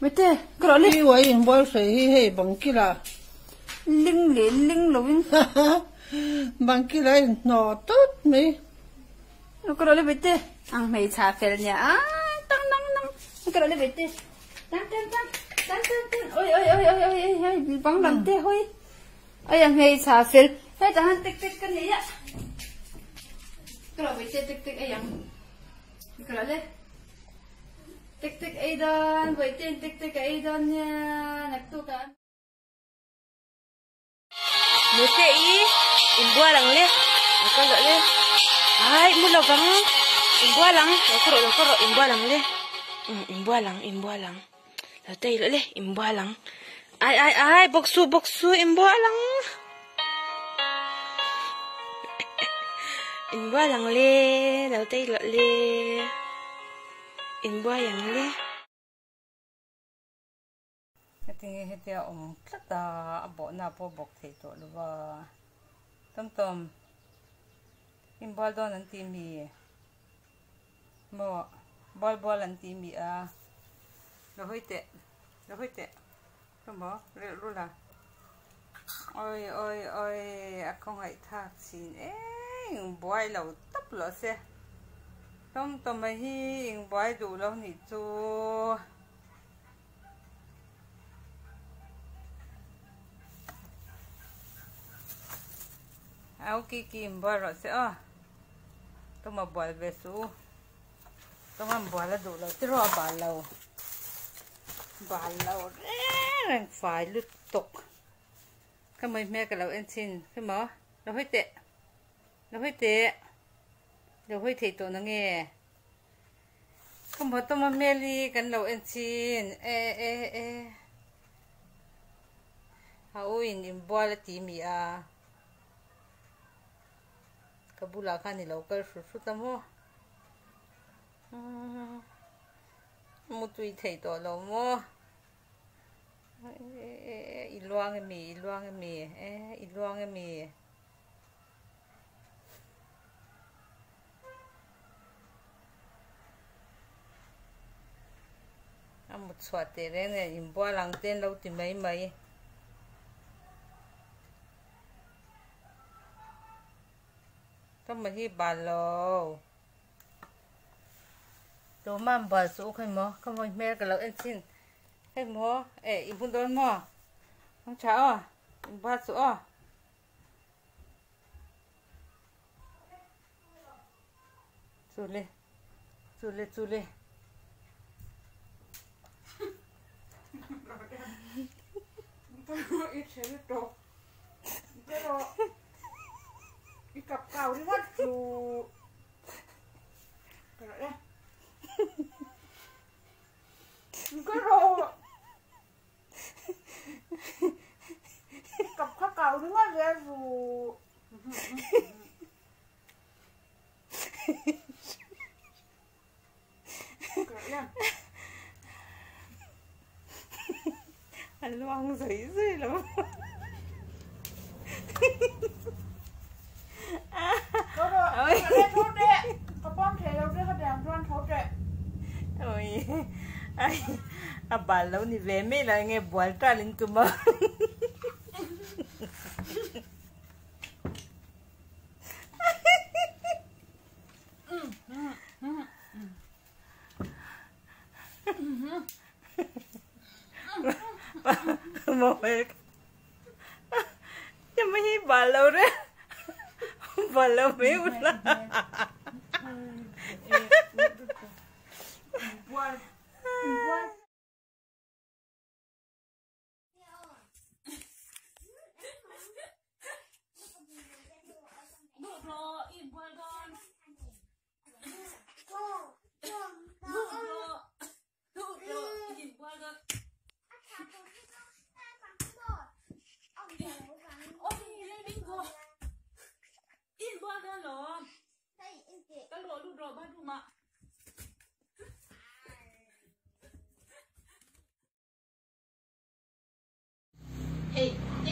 Mate, ka rawh le. I uai inbual hrei hi hei bang kilah. Ling leh ling lovin. Bang kilah a inhnawh tawt mai. Ka rawh le Mate, ang hmeichha fel nia a tang nang nang. Ka rawh le Mate, tang tang tang tang tang tang oi oi oi oi oi oi hei bang lam te hawi. Oi ang hmeichha fel hetah hian tek tek ka nei a. Ka rawh Mate tek tek ei ang. Ka rawh le. Tek tek ei dawn, Bawihte tek tek a ei dawn nia, naktuk ah. Nute i inbual ang le, lo kal rawh le, ai mu lovang, inbual ang, lo kal rawh lo kal rawh inbual ang le, umm inbual ang inbual ang, lo tei rawh le inbual ang, ai ai ai bawk su bawk su inbual ang, inbual ang le, lo tei rawh le. Inbuai ang le. Heti hetia awm tlat a, a bawhna pawh bawk thei tawh lo va. Tom Tom, inbual dawn an tih mi? Maw, bual bual an tih mi a? Lo hawi teh, lo hawi teh. Maw, relh rul a. Oi oi oi, a khawngaih thak chin eng buai lo tawp lo se. Tom Tom a hi eng buai duh lo nih chu. Au ki ki in bual rawh se aw. Toma bual ve su. Toma bual a duh lo ti rawh a bal lo. Bal lo reng reng fai lutuk. Ka mui hmel ka lo en chhin. Khi maw? Lo hawi teh. Lo hawi teh. Lo hawi theih tawh na nge? Ka maw tawm a hmel hi kan lo en chhin. E e e. A u in inbual a ti mi a. Ka bulah khan i lo kal hrut hrut a maw? Mutui thei tawh lo maw? I luang emi, i luang emi, e i luang emi. A mut chhuah teh reng nen inbual ang te an lo ti mai mai. Ka ma hi bal lo. Tuma an bal chu khawi maw ka mawi hmel ka lo en thin. Hei maw e i hmu dawn maw? Hmang tha aw inbual chu aw. Chule chule chule. I kap kau ringawt chu ka rawh e. Ka rawh. I kap kha kau ringawt zel chu. Ka rawh e. A luang zui zui lo. Tho rawh, ka le tho teh. Ka pawm thei lo che khatiang chuan tho teh. Oi, ai, a bal lo ni ve mai lo enge bual tal in tum a. Mobile nhưng mà hi bà lâu đấy bà lâu mấy một là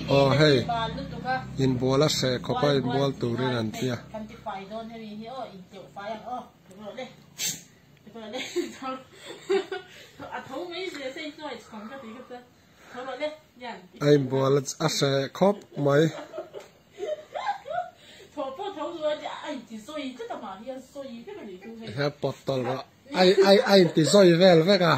Aw hei inbual a hreh khawp a inbual turin an tia. A inbual a hreh khawp mai. He pawt tawlh rawh. Ai ai a inti zawi vel vek a.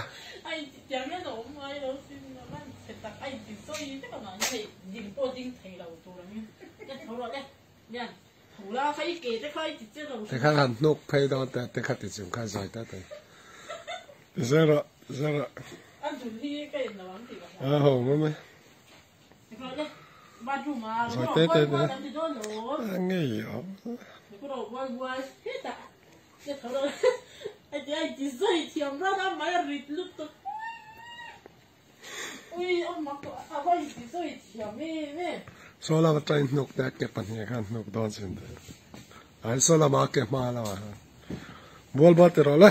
Tikhan han hnuk phei dawn te tikha ti chung khan zawi ta te. Ti zel rawh ti zel rawh. A ho mai mai. Zawi te te te. A ngei awm. Saw lama train hnuk te a ke pahnih khan hnuk dawn chin te ai saw lama a ke hma lamah khan bual bual ti rawh le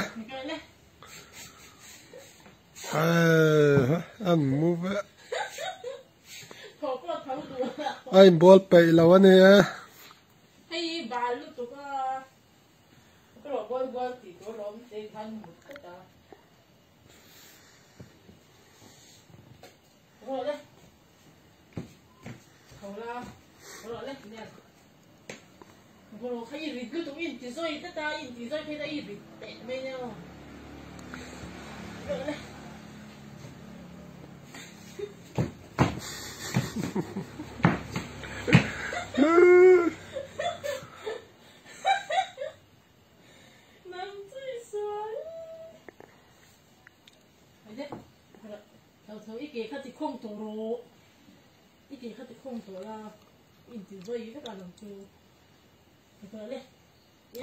an mu ve a inbual peih lo a ni e.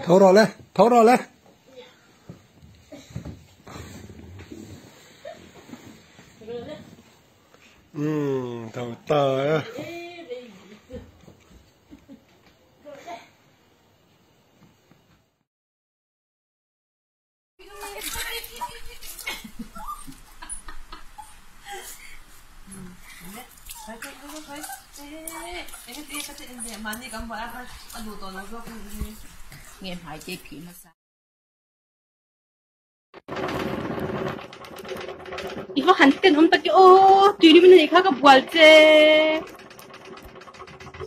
Tho rawh le, tho rawh le. Umm, tho ta e. I va han ten awm tak e aw tui rim in a nih kha ka bual che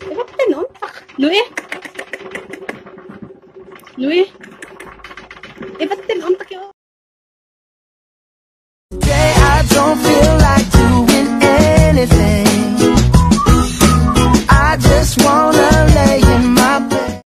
i va ten awm tak nui nui i va ten awm tak e aw. I don't feel like doing anything I just want.